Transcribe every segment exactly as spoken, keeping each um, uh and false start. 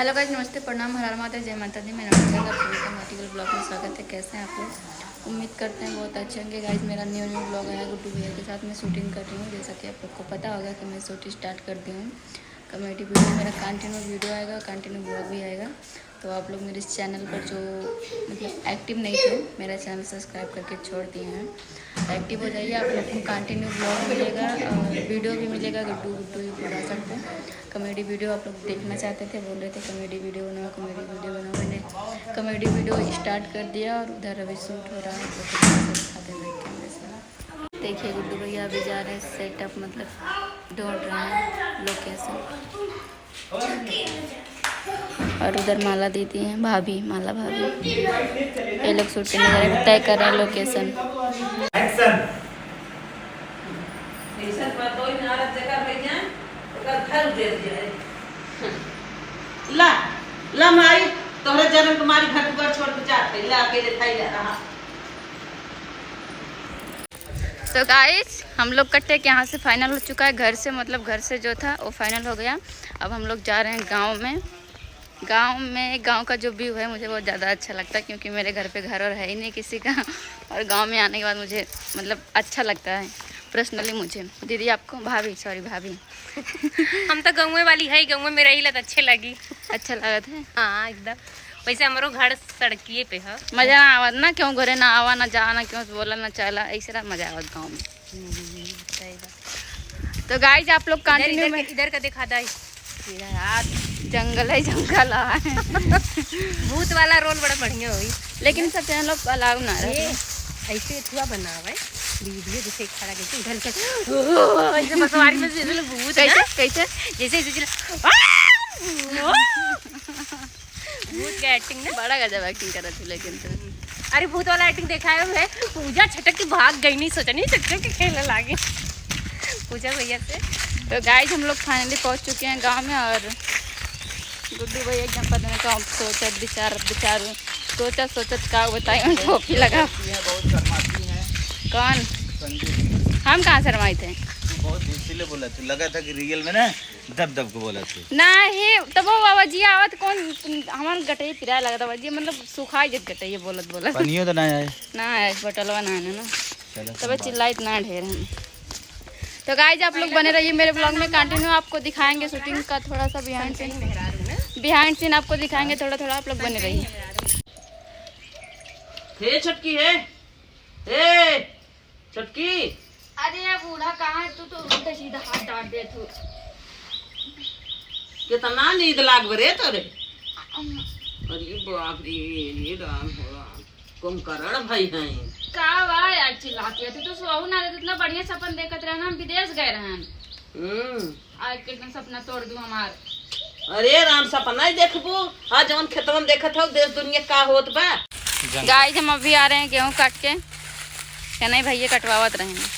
Hello guys, नमस्ते, प्रणाम, हर हर महादेव, जय माता दी। मैं नम्रता, आप सभी का माटी गुल vlog में स्वागत है। कैसे हैं आप लोग? उम्मीद करते हैं बहुत अच्छे होंगे। Guys, मेरा new new vlog है गुड्डू भैया के साथ। मैं shooting कर रही हूँ, जैसा कि आप लोग को पता होगा कि मैं shoot start कर दी हूँ। Comedy video, मेरा continue video आएगा, continue vlog भी आएगा। तो आप लोग मेरे इस channel पर जो, मतलब, active नहीं थे, मेरा channel subscribe करके छोड़ दिए हैं, active हो जाइए। आप लोग को continue vlog मिलेगा और video भी मिलेगा गुड्डू गुड्डू यूपी भाषा पे। Comedy video आप लोग देखना चाहते थे, बोल रहे थे comedy video बनाओ, comedy video बनाओ। मैंने comedy video start कर दिया और उधर अभी shoot हो रहा है, आप लोग को दिखाते हैं camera से। देखिए गुड्डू भैया अभी जा रहे हैं setup, मतलब ढूंढ रहे हैं location। और उधर माला दीदी हैं, भाभी, माला भाभी, ये लोग shoot करने जा रहे हैं, तय कर रहे हैं location। Action। ला, ला माई, तोहरे जन्म के मारी घर दुआर छोड़ के जात है, ला अकेले खाई जा रहा। तो गाइस, हम लोग कट्टे के यहाँ से final हो चुका है, घर से, मतलब घर से जो था वो final हो गया। अब हम लोग जा रहे हैं गाँव में। गाँव में, गाँव का जो view है मुझे बहुत ज़्यादा अच्छा लगता है, क्योंकि मेरे घर पे घर और है ही नहीं किसी का। और गाँव में आने के बाद मुझे, मतलब, अच्छा लगता है personally मुझे। दीदी आपको, भाभी, sorry, भाभी। हम तो गाँवे वाली है, गाँवे में रही ला तो अच्छे लगी। अच्छा लगत है। हाँ, एकदम। वैसे हमरो घर सड़किए पे है। मजा ना आवत ना, क्यों घरे ना आवा, ना जा, ना क्यों बोला, ना चला, ऐसे ना मजा आवत गाँव में। हम्म, सही बात। तो गाइस, आप लोग इधर, continue इधर में का, इधर का दिखा दा। इधर हाथ जंगल है, जंगल है। भूत वाला role बड़ा बढ़िया होई। लेकिन सब channel पर allow ना रहे। ऐसे थुआ बनावे, video जैसे खड़ा करके इधर से, ऐसे बसवारी में से भूत है ना? कैसे? कैसे? जैसे, जैसे, भूत के acting ना? बड़ा गजब acting करत थी लेकिन तो। अरे, भूत वाला acting देखा है मैं। पूजा छटक के भाग गई, नहीं सोचा, नहीं सोचा कि खेले लागे। पूजा भैया से। तो गाइस, हम लोग finally पहुंच चुके हैं गांव में और गुड्डू भैया एकदम पता नहीं कहाँ सोचत, विचार, विचार, सोचत, सोचत का बताई, उनको भी लगा। ये बहुत शर्माती हैं। कौन? संजू। हम कहाँ शर्माई थे? तू बहुत इसीलिए बोला, तू लगा था कि real में ना दब दब के बोला तू। नाही, तब वो आवाजिया आवत कौन, हमार गटई पिराए लगत आवाजिया, मतलब सुखाई जत गटई बोलत बोलत। पनियो तो ना आए। ना आए, बोतलवा ना आने ना। चलो, तबे सब बात। चिल्लाइत ना ढेर हम। तो गाइस, आप लोग बने रहिए मेरे vlog में, continue आपको दिखाएंगे shooting का थोड़ा सा behind scene, behind scene आपको दिखाएंगे थोड़ा थोड़ा, आप लोग बने रहिए। हे छोटकी, हे, हे। छोटकी। अरे बूढ़ा, कहाँ है तू? तो उल्टा सीधा हाथ डाल दे तू। कितना नींद लाग रे तोरे। अरे बाप रे, हे राम हो राम, कुंभकर्ण भाई हैं। का बा यार चिल्लाती है तू? तो सोहू ना रहे, इतना बढ़िया सपन देखत रहे ना, हम विदेश गए रहन। हम्म। आज के एकदम सपना तोड़ दू हमार। अरे राम, सपना ही देखबू। आज जवन खेतवन देखत हौ, देश दुनिया का होत बा। गाइस, हम अभी आ रहे हैं गेहूं काट के, कन्हई भैया कटवावत रहे हैं।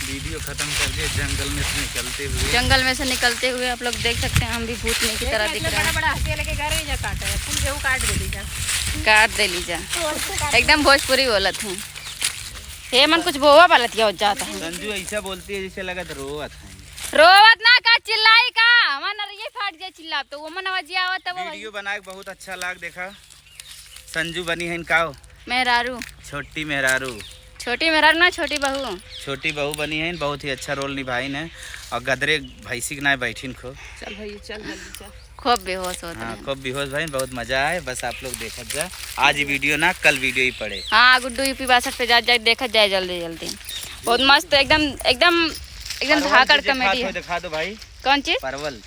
वीडियो खत्म कर दिए, जंगल में से निकलते हुए। जंगल में से निकलते हुए आप लोग देख सकते हैं, हम भी भूतनी की तरह दिख रहे हैं। बड़ा बड़ा हंसिया लेके घर ही जा काटे, फूल गेहूं काट दे लीजा। काट दे लीजा। एकदम भोजपुरी बोलत हैं। हे मन कुछ बोवा वाला दिया हो जाता है। संजू ऐसा बोलती है जैसे लगत रोवत है। रोवत ना का, चिल्लाई का? हमार नरिये फाट जाए चिल्लाब तो, वो मन आवाज आवत है, वो वीडियो बनाए के बहुत अच्छा लाग। देखा, संजू बनी है इनका हो। मेहरारू। छोटी मेहरारू। छोटी मेहरारू ना, छोटी बहू। छोटी बहू बनी है, बहुत ही अच्छा रोल निभाइन है। और गदरे भैंसी के नाय बैठिन खो। चल भैया, चल जल्दी चल। खूब बेहोश होत हाँ, रहे। खूब बेहोश भाई, बहुत मजा आए। बस आप लोग देखत जा, आज ही वीडियो ना, कल वीडियो ही पड़े। हाँ, गुड्डू यूपी बासठ पे जा, जा देखत जाए जल्दी जल्दी। बहुत मस्त, एकदम, एकदम, एकदम परवल धाकड़ जो दिखात comedy हो, है। दिखा दो भाई। कौन चीज? परवल।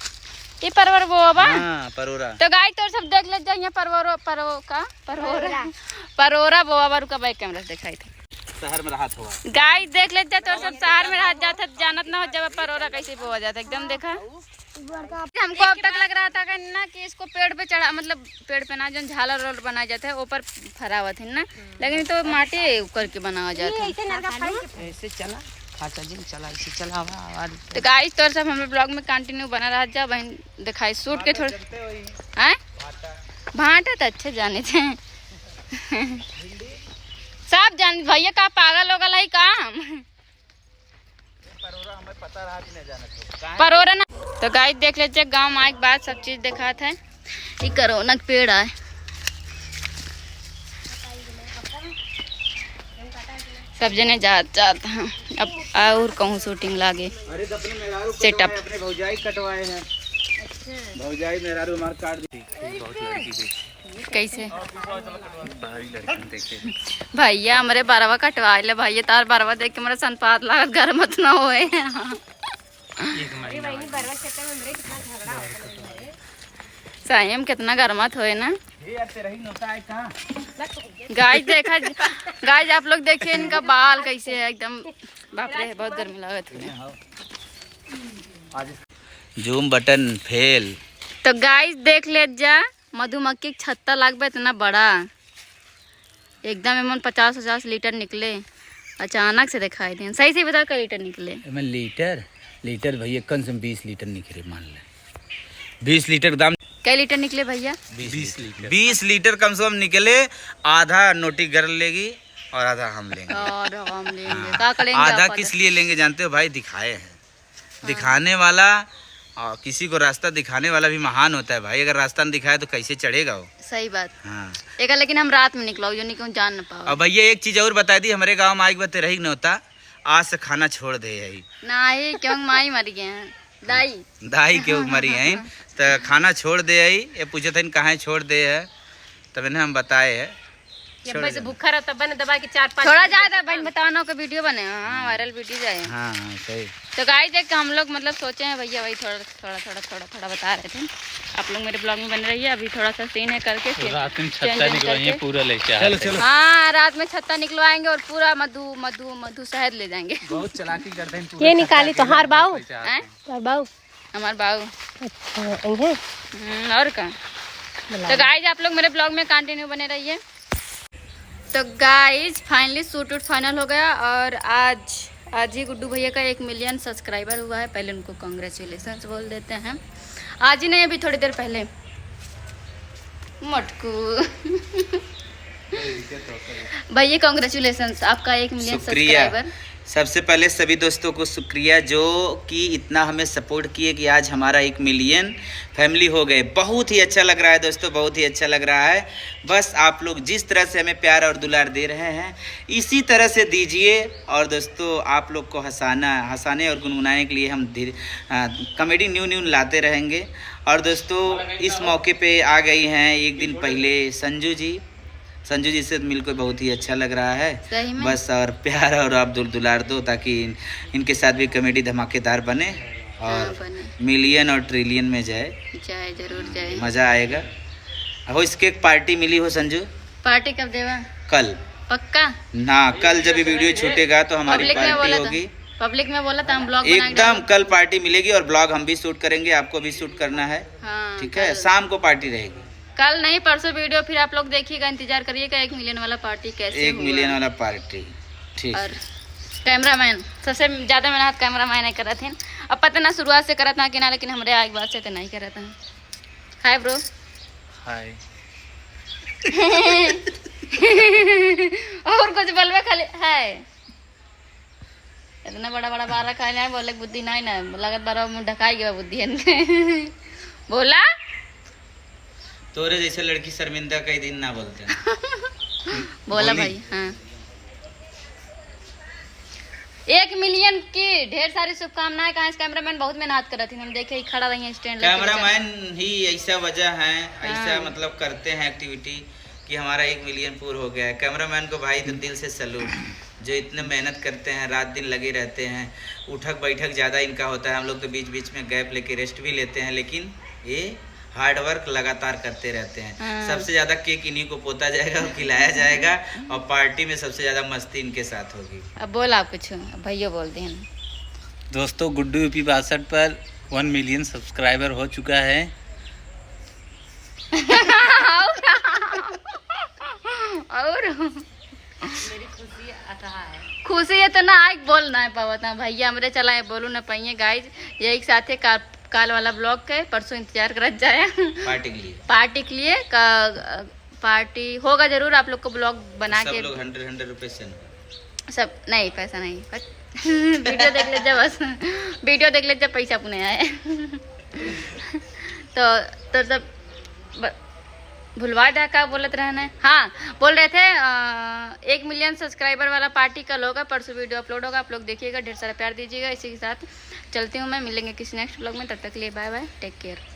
ये परवर बोआ बा? हाँ, परोरा। तो गाइस, तोर सब देख ले जा, यहाँ परवरो, परो का? परोरा। परोरा। परोरा बोआ बा, रुका, back camera से दिखाई थे। शहर में रहा थोड़ा। गाइस, देख ले जा, तोर सब शहर में रहा जात है, जानत ना हो जब परोरा कैसे बोआ जाता है, एकदम देखा। हमको अब तक लग रहा था कि ना कि इसको पेड़ पे चढ़ा, मतलब पेड़ पे ना, जो झालर वालर बनाया जाता है, ऊपर फरावत है ना, लेकिन तो माटी करके बनावा जाता है। ऐसे चला, खाचा जी चला, ऐसे चला, आवा, आवा। तो गाइस, तोर सब हमरे vlog में continue बना रहा जा, बहन दिखाई shoot के थोड़े, हैं? भाटा तो अच्छे जाने थे। सब जान भैया का पागल हो गल है का हम? परोरा ना। तो गाइस, देख लेते, गाँव में आए के बाद सब चीज देखात है। ई कोरोना के पेड़ आए। सब जने जात जात हैं। अब और कहूँ shooting लागे। अरे तो अपने मेहरारू setup। कटवाए, अपने भौजाई कटवाए हैं। भौजाई मेहरारू हमार काट दी। कैसे? भैया हमरे बरवा कटवा ले भैया, तार बरवा देख के मेरा सनपात लागत, घर मत ना होए। सही में कितना गरमात होए ना। गाइस देखा, गाइस आप लोग देखिए इनका बाल कैसे है एकदम, बाप रे बहुत गर्मी लागत है। Zoom button fail। तो गाइस देख ले जा, मधुमक्खी के छत्ता लागबे इतना बड़ा, एकदम एमन पचास पचास लीटर निकले, अचानक से दिखाई देन। सही से बता, कै लीटर निकले? एमन लीटर, लीटर भैया कम से कम बीस लीटर निकले, मान ले बीस लीटर के दाम। कै लीटर निकले भैया? बीस लीटर। बीस लीटर कम से कम निकले। आधा नोटी गर्ल लेगी और आधा हम लेंगे। और हम लेंगे। हाँ। का करेंगे आधा आप? किस लिए लेंगे जानते हो भाई? दिखाए हैं। हाँ। दिखाने वाला और किसी को रास्ता दिखाने वाला भी महान होता है भाई। अगर रास्ता न दिखाए तो कैसे चढ़ेगा वो? सही बात। हाँ। एक लेकिन हम रात में निकलो, जो नहीं जान ना पाओ। और भैया एक चीज और बता दी, हमारे गाँव में आइक बा तेरही के न्योता, आज से खाना छोड़ दे है। नहीं, क्यों माई मर गए हैं। दाई। दाई के मरी हैं, तो खाना छोड़ दे है। ये पूछे थे कहाँ छोड़ दे है, तब इन्हें हम बताए है। ये छोड़ बस दे। भूखा रहता, बने दबा के चार पाँच थोड़ा ज्यादा बन बताओ ना, का video बने, हाँ, viral video जाए। हाँ, हाँ, सही। तो गाइस देख हम लोग मतलब सोचे हैं भैया, वही थोड़ा, थोड़ा, थोड़ा, थोड़ा, थोड़ा बता रहे थे। आप लोग मेरे vlog में बने रहिए, अभी थोड़ा सा scene है करके फिर रात में छत्ता निकलवाइए, पूरा लेके आ चलो, रहे हैं। चलो। हाँ, रात में छत्ता निकलवाएंगे और पूरा मधु, मधु, मधु शहद ले जाएंगे। बहुत चालाकी करते हैं, पूरा ये निकाली छत्ता तोहार बाऊ? पैसा हैं? तोहार बाऊ? हमार बाऊ। अच्छा, यही है? हम्म, और का? बुला तो लो। गाइस आप लोग मेरे vlog में continue बने रहिए। तो गाइस finally shoot वूट final हो गया और आज, आज ही गुड्डू भैया का एक million subscriber हुआ है। पहले उनको congratulations बोल देते हैं। आज ही नहीं, अभी थोड़ी देर पहले। मटकू। भैया congratulations, आपका एक million शुक्रिया। Subscriber। सबसे पहले सभी दोस्तों को शुक्रिया जो कि इतना हमें support किए कि आज हमारा एक million family हो गए। बहुत ही अच्छा लग रहा है दोस्तों, बहुत ही अच्छा लग रहा है। बस आप लोग जिस तरह से हमें प्यार और दुलार दे रहे हैं, इसी तरह से दीजिए। और दोस्तों, आप लोग को हंसाना, हंसाने और गुनगुनाने के लिए हम धीरे, आ, comedy new new लाते रहेंगे। और दोस्तों, इस मौके पे आ गई हैं एक दिन पहले संजू जी। संजू जी से मिलकर बहुत ही अच्छा लग रहा है। सही में। बस और प्यार और आप दुल-, दुलार दो, ताकि इन-, इनके साथ भी comedy धमाकेदार बने और हाँ, बने। Million और trillion में जाए। जाए, जरूर जाए। मजा आएगा। हो, इसके एक party मिली हो संजू? Party कब देवा? कल। पक्का? ना, कल जब ये video छूटेगा तो हमारी public में party बोला था। होगी। Public में बोला था, हम vlog बना के एकदम डालेंगे। कल party मिलेगी और vlog हम भी shoot करेंगे, आपको भी shoot करना है। हाँ, ठीक है, कल। शाम को party रहेगी। कल नहीं, परसों video फिर आप लोग देखिएगा, इंतजार करिएगा एक million वाला party कैसे एक होगा। Million वाला party, ठीक। और cameraman, सबसे ज्यादा मेहनत cameraman है करत हैं। अब पता ना शुरुआत से करत ना कि ना, लेकिन हमरे आगे बात से तो नहीं करत हैं। Hi bro। Hi। और कुछ बोलबे खाली hi। इतना बड़ा बड़ा बार रखा है, बोले के बुद्धि नहीं ना, लगत बार मुंह ढकाई गया बुद्धि इनके। बोला? तोरे जैसे लड़की शर्मिंदा कई दिन ना बोलते हैं। बोला बोली? भाई, हाँ। एक million की ढेर सारी शुभकामनाएं। कहाँ से cameraman बहुत मेहनत करत हैं, हम देखे ही खड़ा रही हैं stand लेके cameraman ही ऐसा वजह है, ऐसा हाँ। मतलब करते हैं activity कि हमारा एक million पूर हो गया है। Cameraman को भाई तो दिल से salute, जो इतने मेहनत करते हैं, रात दिन लगे रहते हैं, उठक बैठक ज़्यादा इनका होता है। हम लोग तो बीच बीच में gap लेके rest भी लेते हैं, लेकिन ये hard work लगातार करते रहते हैं। हाँ। सबसे ज्यादा cake इन्हीं को पोता जाएगा और खिलाया जाएगा और party में सबसे ज्यादा मस्ती इनके साथ होगी। अब बोल आप कुछ, अब भैया बोल दें। दोस्तों, गुड्डू यूपी बासठ पर one million subscriber हो चुका है। और, और? मेरी खुशी अथाह है। खुशी है तो ना आइक बोल ना पावत ना भैया, हमरे चला है बोलू ना पाइए guys। यही के साथे का काल वाला vlog के परसों इंतजार करत जाए। Party के लिए। Party के लिए का, party होगा जरूर, आप लोग को vlog बना सब के लोग hundred, hundred रुपये send करो। सब नहीं, पैसा नहीं, बस video देख ले जा, बस video देख ले जा, पैसा पुने आए। तो, तो सब ब-, भुलवा दिया, का बोलत रहना है? हाँ, बोल रहे थे, अ, एक मिलियन सब्सक्राइबर वाला पार्टी कल होगा, परसों वीडियो अपलोड होगा, आप लोग देखिएगा, ढेर सारा प्यार दीजिएगा। इसी के साथ चलती हूँ मैं, मिलेंगे किसी नेक्स्ट व्लॉग में, तब तक के लिए बाय बाय, टेक केयर।